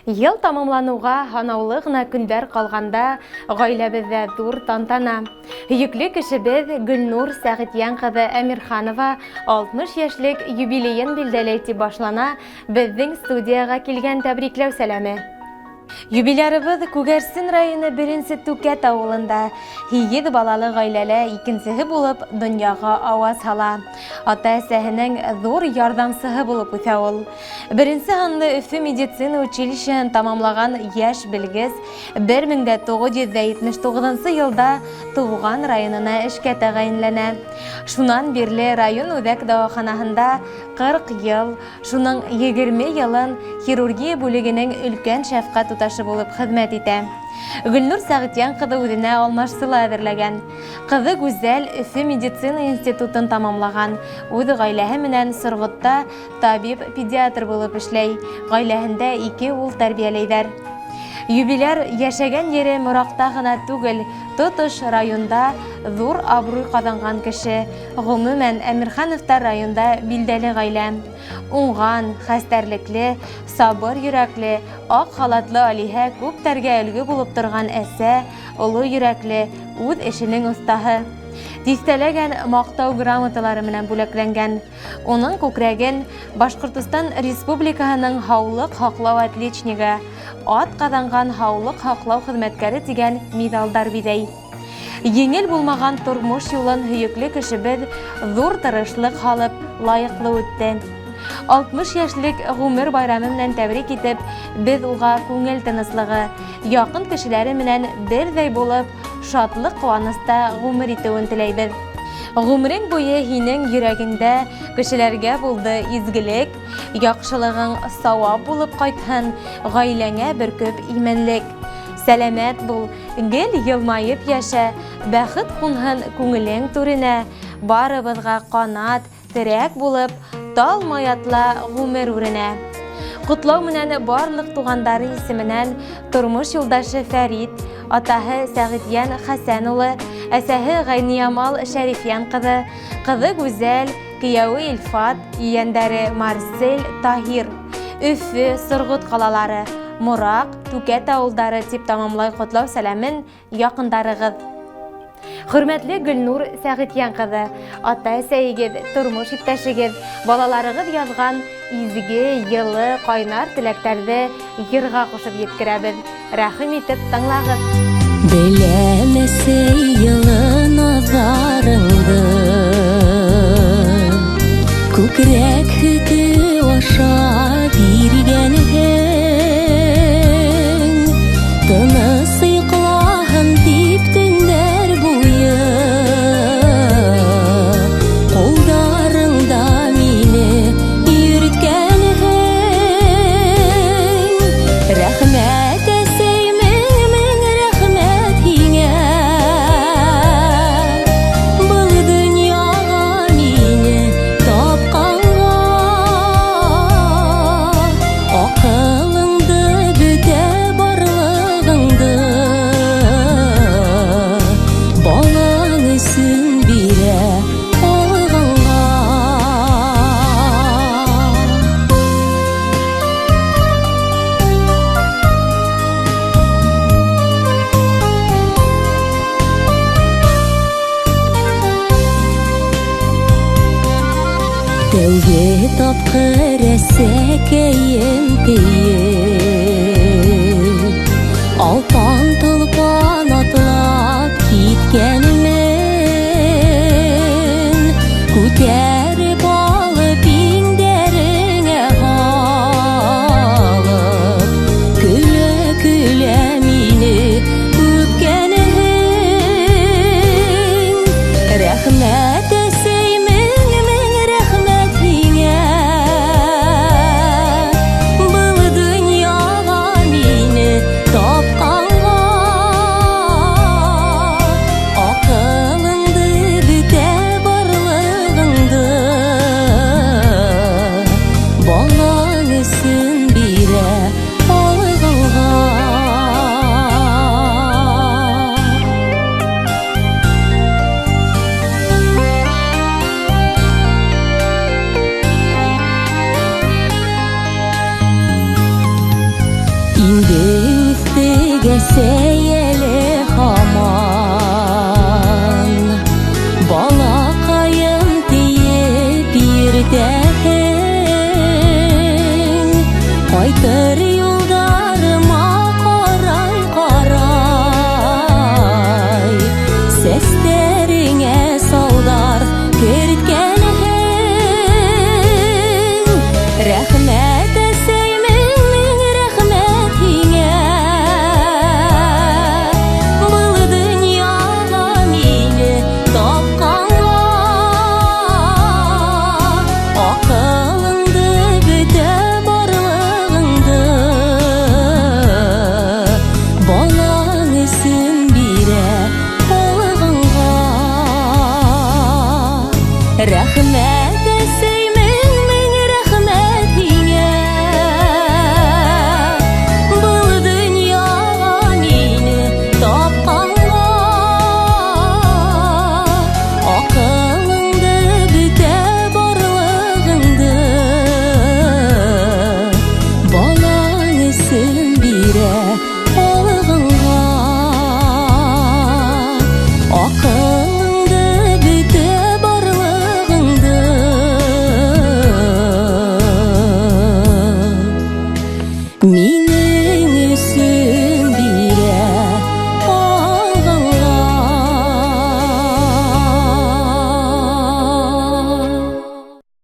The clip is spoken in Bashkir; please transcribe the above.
Йыл тамамланыуға һанаулы ғына көндәр ҡалғанда ғаиләбеҙҙә ҙур тантана. Һөйөклө кешебеҙ Гөлнур Сәғитйән ҡыҙы Әмирханова 60 йәшлек юбилейын билдәләй, тип башлана беҙҙең студияға килгән тәбрикләү сәләме. Юбилярыбыҙ Күгәрсен районы Беренсе Түкәт ауылында һигеҙ балалы ғаиләлә икенсеһе булып донъяға ауаз һала. Ата-әсәһенең ҙур ярҙамсыһы булып үҫә ул. Беренсе һанлы Өфө медицина училищеһын тамамлаған йәш белгес 1979 йылда тыуған районына эшкә тәғәйенләнә. Шунан бирле район үҙәк дауаханаһында 40 йыл, шуның 20 йылын хирургия бүлегенең өлкән шәфҡать туташы булып хеҙмәт итә. Гөлнур Сәғитйән ҡыҙы үҙенә алмашсы ла әҙерләгән. Ҡыҙы Гүзәл Өфө медицина институтын тамамлаған, үҙ ғаиләһе менән Сорғотта табиб-педиатр булып эшләй, ғаиләһендә ике ул тәрбиәләйҙәр. Юбиляр йәшәгән ере Моракта ғына түгел, тотош районда ҙур абруй ҡаҙанған кеше. Гомумән, Әмирхановтар районда билдәле ғаилә. Уңған, хәстәрлекле, сабыр йөрәкле, ак халатлы алиһә күптәргә өлгө булып торған әсә, оло йөрәкле, үҙ эшенең оҫтаһы. Тиҫтәләгән мактау грамоталары менән бүләкләнгән. Уның күкрәген Башҡортостан Республикаһының һаулыҡ һаҡлау отличнигы, ат ҡаҙанған һаулыҡ һаҡлау хеҙмәткәре тигән миҙалдар биҙәй. Еңел булмаған тормош юлын һөйөклө кешебеҙ ҙур тырышлыҡ һалып, лайыҡлы үтте. 60 йәшлек ғүмер байрамы менән тәбрик итеп, беҙ уға күңел тыныслығы, яҡын кешеләре менән берҙәй булып, шатлыҡ-ҡыуаныста ғүмер итеүен теләйбеҙ. Ғүмерең буйы һинең йөрәгеңдә кешеләргә булды изгелек, яҡшылығың сауап булып ҡайтһын, ғаиләңә бөркөп именлек. Сәләмәт бул, гел йылмайып йәшә, бәхет ҡунһын күңелең түренә, барыбыҙға ҡанат, Терәк булып, талмай атла ғүмер үренә. Ҡотлау менән барлыҡ туғандары исеменән тормош юлдашы Фәрит, атаһы Сәғитйән Хәсән улы, әсәһе Ғәйниямал Шәрифйән ҡыҙы, ҡыҙы Гүзәл, кейәүе Илфат, ейәндәре Марсель, Таһир, Өфө, Сорғот ҡалалары, Мораҡ, Түкәт ауылдары тип тамамлай ҡотлау сәләмен Якындарыгыз. Хөрмәтле Гөлнур Сәгыйтьян кызы, ата-әсәегез, тормыш иптәшегез, балаларыгыз язган изге, йылы, кайнар теләктәрҙе йырға ҡушып еткерәбеҙ. Рәхим итеп тыңлағыҙ. Беләм, әсәй, йылы назарыңды, Күкрәк һөтө аша биргәнһең. Тыныс йоҡлаһын тип төндәр буйы Ҡулдарыңда мине йөрөткәнһең. Рәхмәт, әсәй, мең-мең рәхмәт һиңә, Был донъяға мине тапҡанға. Аҡылыңды, бөтә барлығыңды Балаң өсөн бирә алғанға. Тәүге тапҡыр әсәкәйем тиеп, Алпан